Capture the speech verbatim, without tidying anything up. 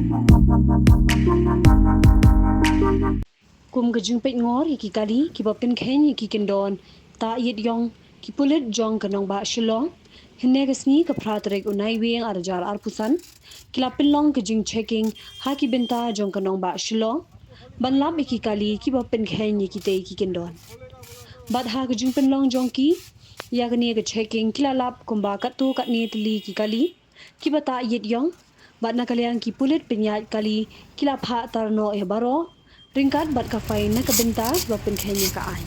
Kum ka jingpeit ngor ïa ki kali kiba pynkheiñ ïa ki kyndon tah ïit ïong, ki pulit jong ka nongbah Shillong, hynne ka sngi ka phra tarik u Naiwieng ar hajar arphew san, ki la pynlong ka jingchecking ha ki bynta jong ka nongbah Shillong ban lap ïa ki kali kiba pynkheiñ ïa kitei ki kyndon. Bad ha ka jingpynlong jong ki ïa kane ka checking, ki la lap kumba katto katne tylli ki kali kiba tah ïit ïong, bad na ka liang ki pulit pynïaid kali ki la phah tar noh ïa baroh ryngkat bad ka fine na ka bynta kiba pynkheiñ ïa ka aiñ.